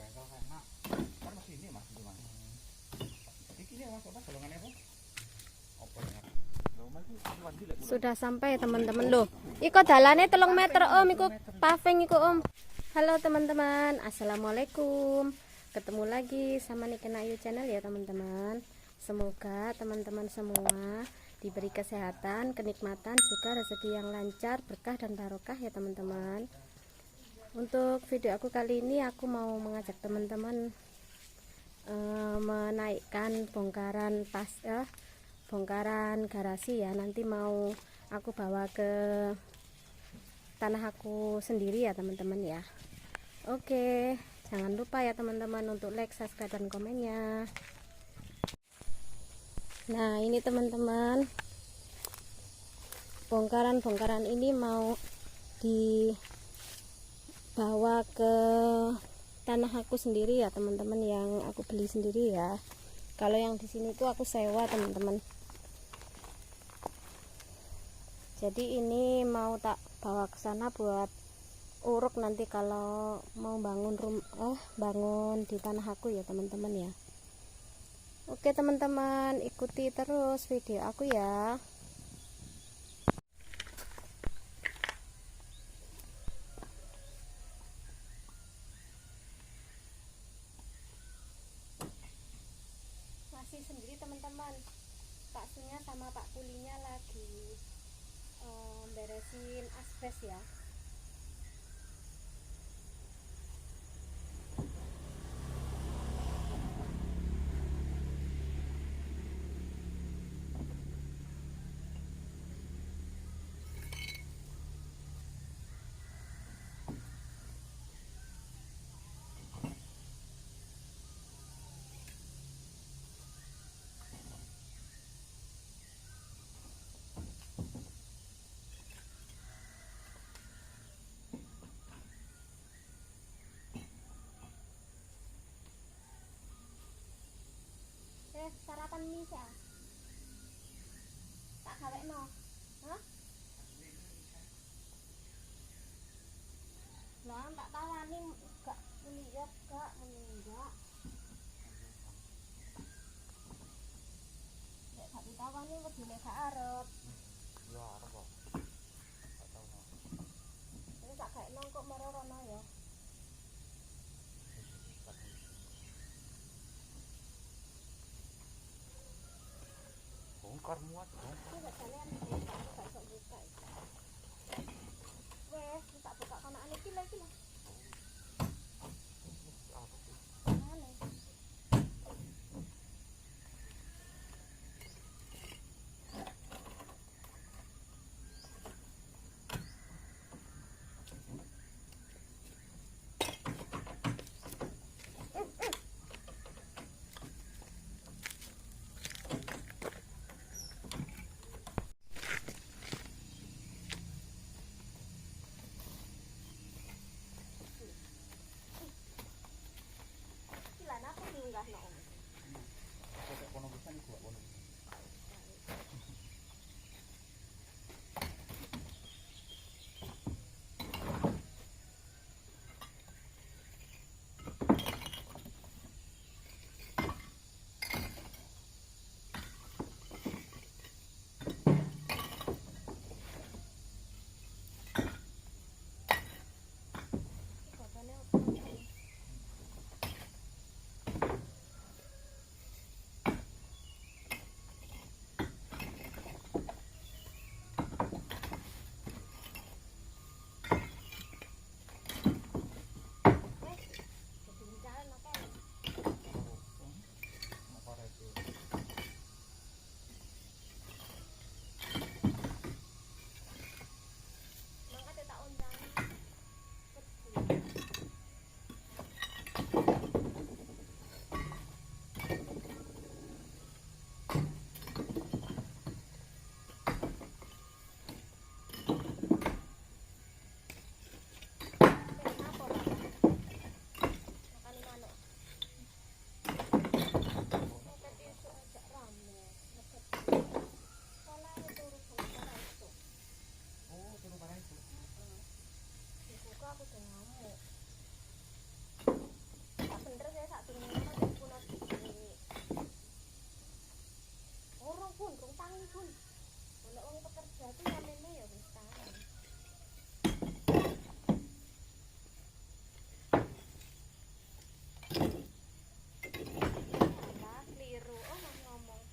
Bengkel enak. Kan masih ini Mas itu Mas. Iki ini Mas apa golongannya apa? Apa ya? Sudah sampai teman-teman loh. Iko dalane 3 meter Om, iku paving iku Om. Halo teman-teman, assalamualaikum. Ketemu lagi sama Niken Ayu Channel ya teman-teman. Semoga teman-teman semua diberi kesehatan, kenikmatan, juga rezeki yang lancar, berkah dan barokah ya teman-teman. Untuk video aku kali ini aku mau mengajak teman-teman menaikkan bongkaran bongkaran garasi ya. Nanti mau aku bawa ke tanah aku sendiri ya teman-teman ya. Oke, jangan lupa ya teman-teman untuk like, subscribe, dan komennya. Nah ini teman-teman, bongkaran-bongkaran ini mau dibawa ke tanah aku sendiri ya teman-teman, yang aku beli sendiri ya. Kalau yang di sini tuh aku sewa teman-teman. Jadi ini mau tak bawa ke sana buat uruk nanti kalau mau bangun bangun di tanah aku ya teman-teman ya. Oke teman-teman, ikuti terus video aku ya. Masih sendiri teman-teman, Pak Sunya sama Pak Kulinya lagi beresin asbes ya. Sarapan mie sih, tak gawekno. Hah? Lah tak tawani gak muni ya, gak muni enggak. Nek gak ditawani wedine gak arep. Ya arep kok. Gak tau. Wis tak gawekno kok moro rono ya. Bongkar muat, bongkar. Wes, tak buka konakane iki lho iki lho. Bun. Nek wong pekerja itu nyamene ya wis tangi. Alah, keliru. Oh, mau ngomong.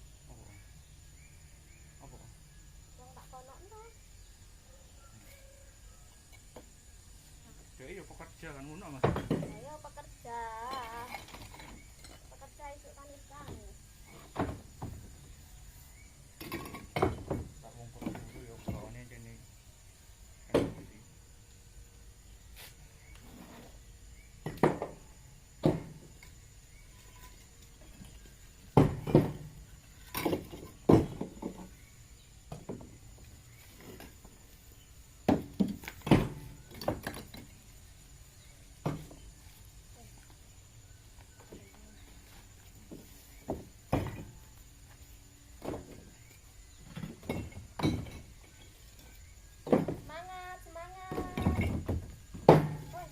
Apa? Wong tak konokno. Dia iya pekerja kan ngono Mas. Ayo pekerja. Pekerja isuk tangi tangi. Tak wong pura-pura ya gawane kene. Kan sih. Semangat, semangat. Woi.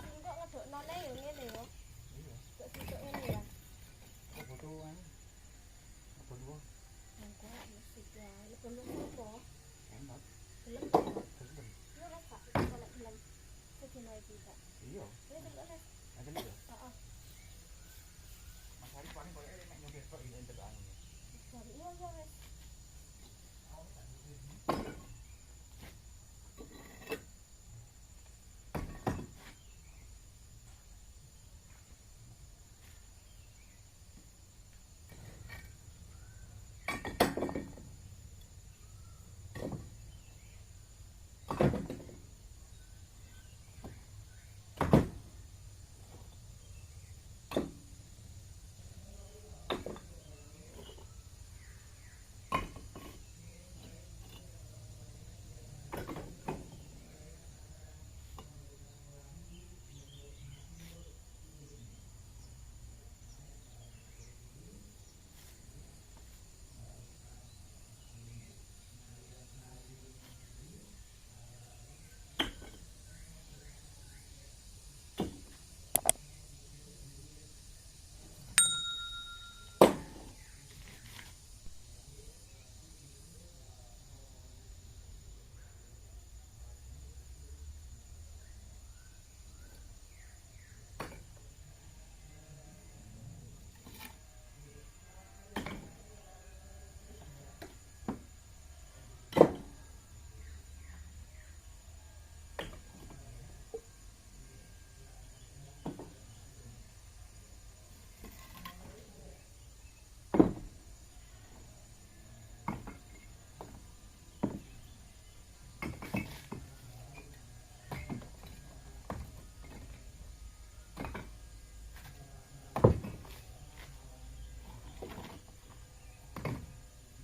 Engko ngeduknone yo ngene yo. Iya. Kok situk ngene ya. Apa tuh anu? Apa dua? Engko mesti ya, lebih apa? Enak. Gelem ta? Gelem. Yo ora gak golek gelem. Sedina iki, Kak. Iya. Ini delok Mas. Ada lho. Heeh. Mas Ari paling koyo nek nyopir tok iki ndelok anu. Iya, iya, wes.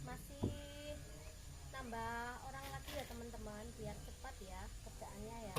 Masih nambah orang lagi ya teman-teman, biar cepat ya kerjaannya ya.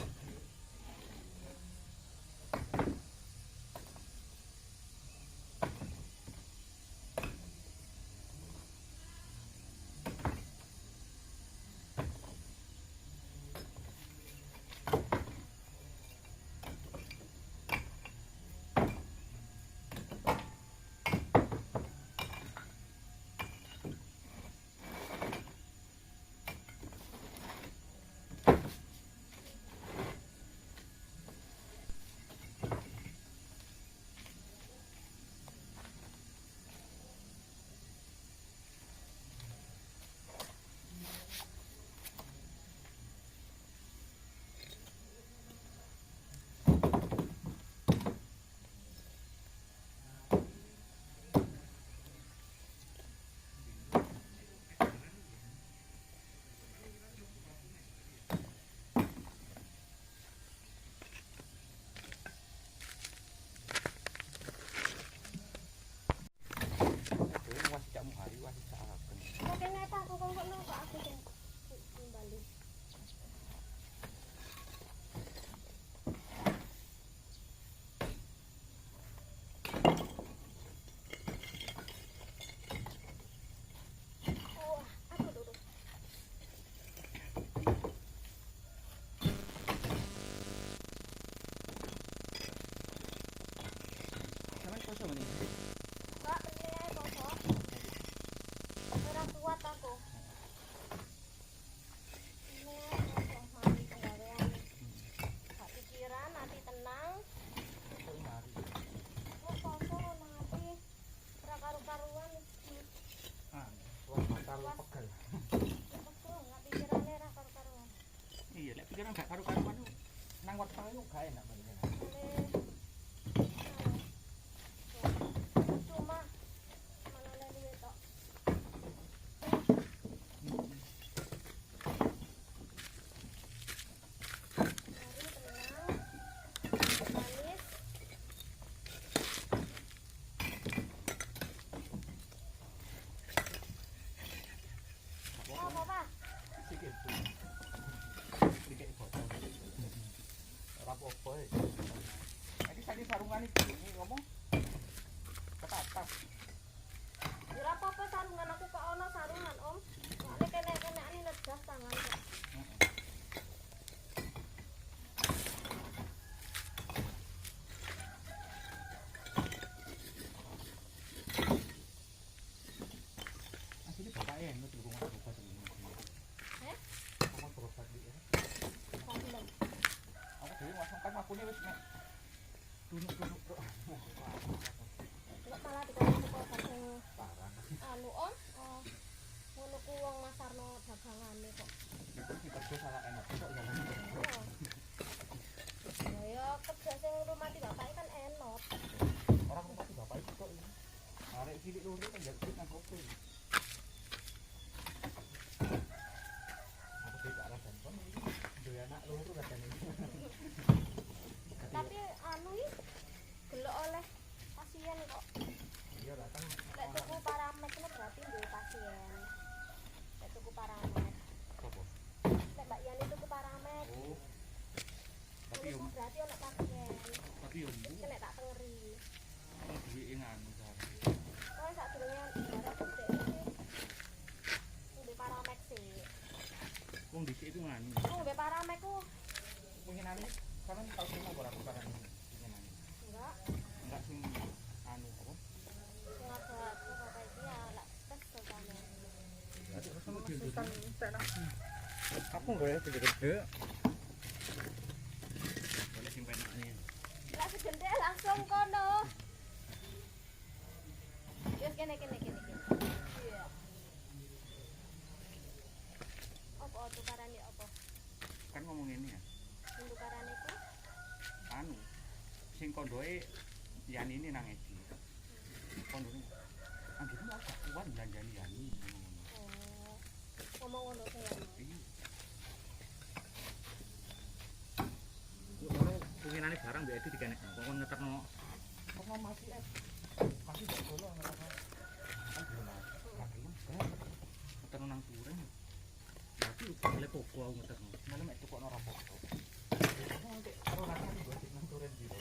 sama nih. Enggak, penting ae poso. Ora kuat aku. Ini poso mari penggawean. Gak pikiran, hati tenang. Oh, poso nang ati ora karu-karuan. Ah, wah batal pegel. Pegel, gak pikirane ora karu-karuan. Iya, lek pikiran gak karu-karuan nang weteng iku gak enak mendingan. Cuma mana luwe tok. Mari tenang. Manis. Oh, Papa. Sikil. Dikek botol. Ora apa-apa. Iki tadi sarungan iki ngomong ketatas. Ya ora apa-apa sarungan aku kok ono sarungan, Om. Soale kene-kenekane nedas tangan kok. Asline bapake eno dukung berobat ini. Heh? Ngomong berobat iki. Kok belum. Aku dhewe langsung kan akune wis mek tunuk-tunuk tok. Kok malah dikon tuku obat sing Parah. anu, Om. Oh. Ngono ku wong masarno dagangane kok. Iku sing kerja salah enak kok ya. Iya. Ya ya kerja sing ngrumati bapake kan enot. Ora ngrumati bapak iku tok iki. Arek cilik loro kan njaluk duit nang kopi. Aku dhewe gak rasane kon iki. Duwe anak loro rasane. Tapi anu iki gelek oleh pasien kok. Iya lah kan. Lek tuku paramek itu berarti duwe pasien. Lek tuku paramek. Sopo? Lek Mbak Yani tuku paramek. Oh. Tapi yo berarti ono pasien. Tapi yo Kena tak tengeri. Wong duweke nganu kan. Kowe sadurunge barang gede iki ngombe paramek sih. Wong dhisik iku nganu. Ngombe paramek ku pengenane sampean tau sing ora tukaran pengenane. Enggak. Enggak sing anu apa? Sing obat apa iki ya lek kesel sampean. Aku golek gede-gede. Golek sing penakne. Lek segede langsung kono. Wis kene kene kene kene. Iya. Apa tukarane apa? Kan ngomong ngene ya. Sing tukarane iku anu sing kondoe Yani ini nang Edi. Kondone anggere aku gak kuat belanjani Yani. Oh. Ngomong ngono to ya. Iya. Ngono pengenane barang mbek Edi dikenekno. Kok ngeterno. Kok masih masih gak solo ngeterno. Kan belum ada. Gak gelem. Ngeterno nang Turen. Tapi golek toko aku ngeterno. Malah mek tukokno ora apa-apa. Nanti karo rasane gojek nang Turen gitu.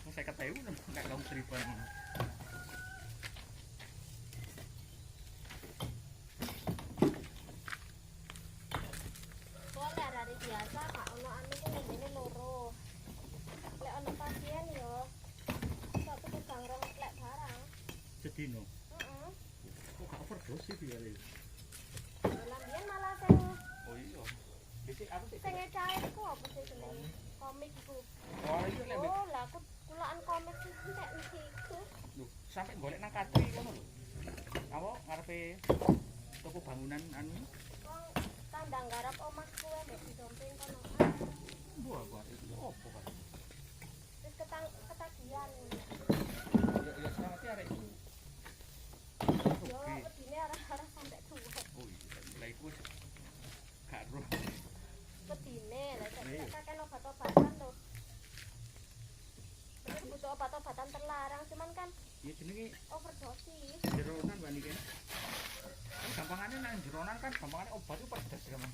Wong 50.000 nek kamu seribuan ngono. Boleh hari biasa gak ono anu ku ngombene loro. Lek ono pasien yo sok tuku gangrong lek barang. Sedino. Heeh. Kok gak overdosis ya Le? Lah mbiyen malah sing Oh iya. Dhisik aku sik sing ecahe iku apa sih jenenge? Komik iku. Oh iya lek Oh, lah aku kulaan komik sih entek iku. lho, sampe golek nang Katri kono lho. Apa ngarepe toko bangunan anu Wong tandang garap omahku mbek didompeng kono. Mbok aku arep iki opo kan? Wis ketagihan. Ya ya selamat arek iku. Yo Oke. wedine arah-arah sampe tuwek. Oh iya, lah iku wis gak roh. Wedine lah nek Iya. kakean obat-obatan lho. Bener butuh obat-obatan terlarang cuman kan Ya jenenge overdosis. jeronan Mbak Niki. Kan gampangane nang jeronan kan gampangane obat itu pedes ya Mas.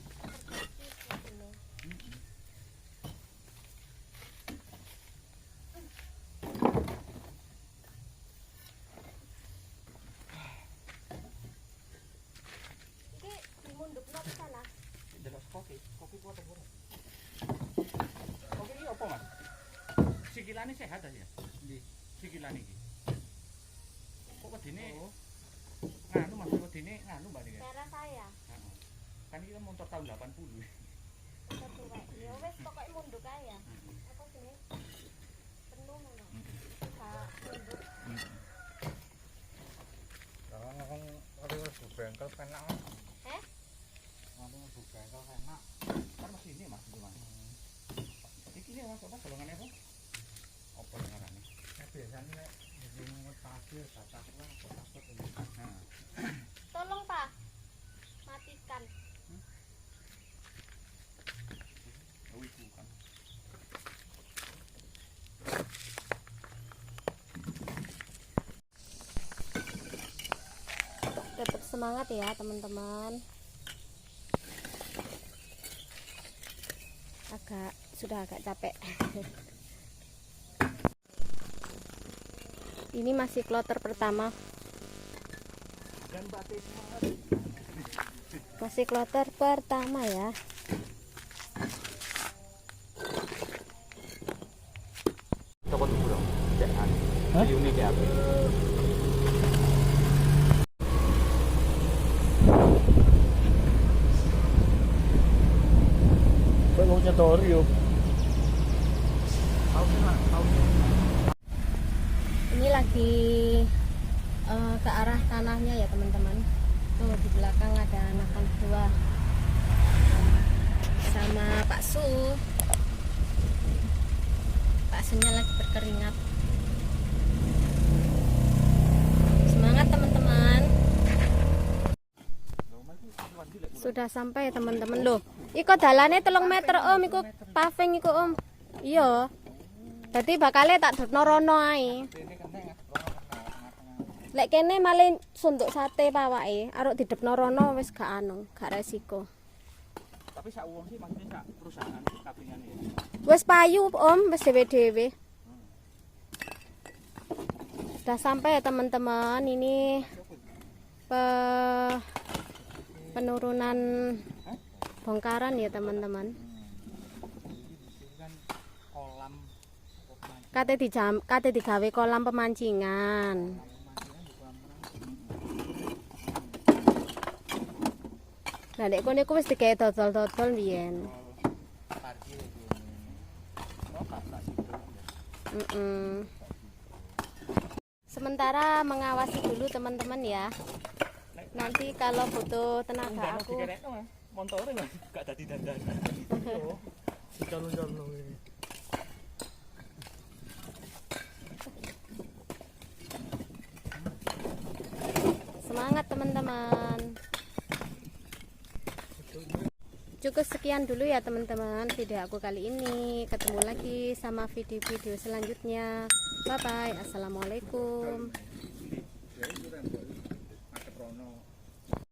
Overdosis wedine. Iki dimundukno pisan ah. Delok kopi, kopi kuat apa ora? Kopi iki apa, Mas? Sikilane sehat ta ya? Di Sikilan iki. Kok wedine nganu Mas, wedine nganu Mbak niki. Cara saya. Heeh. Kan iki motor tahun 80. Motor tuwek. Ya wis pokoke munduk ae ya. Apa jenenge? Penuh ngono. Gak munduk. Kalau ngomong ora mlebu bengkel penak. Heh? Ngomong mlebu bengkel penak. Kan masih ini Mas, itu Mas. Iki ini Mas, apa golongane apa? Apa ngarane? Nek biasane nek ngungut pasir, batas lah, takut ini. Heeh. Tolong, Pak. Matikan. Oh, iku kan. Tetap semangat ya, teman-teman. Sudah agak capek. Ini masih kloter pertama. Dan batik semangat. Masih kloter pertama ya. Toko tuku dong. Cek anu. Unit ya. Kok wong nyetori yo. Ini lagi ke arah tanahnya ya teman-teman. Tuh di belakang ada anakan buah sama Pak Su. Pak Sunya lagi berkeringat. Semangat teman-teman. Sudah sampai teman-teman loh. Iko dalane 3 meter Om, iku paving iku Om. Iya. Dadi bakale tak dotno rono ae. Lek kene malah sunduk sate pawake, aruk didepno rono wis gak anu, gak resiko. Tapi sak wong sih maksudnya sak perusahaan kabingane ya. Wis payu Om, wis dhewe-dhewe. Sudah sampai ya teman-teman, ini penurunan bongkaran ya teman-teman. Ini kan kolam pemancing. Kate digawe kolam pemancingan. Pemancingan di kolam renang. Nah, nek kono iku wis digawe dodol-dodol biyen. Parkir iki. Oh, gak tak situ. Sementara mengawasi dulu teman-teman ya. Nanti kalau butuh tenaga aku Dikerekno, Mas. Montore Mas, gak dadi dandan. Dicalon-calon ini. Semangat teman-teman. Cukup sekian dulu ya teman-teman video aku kali ini. Ketemu lagi sama video-video selanjutnya. Bye bye. Assalamualaikum.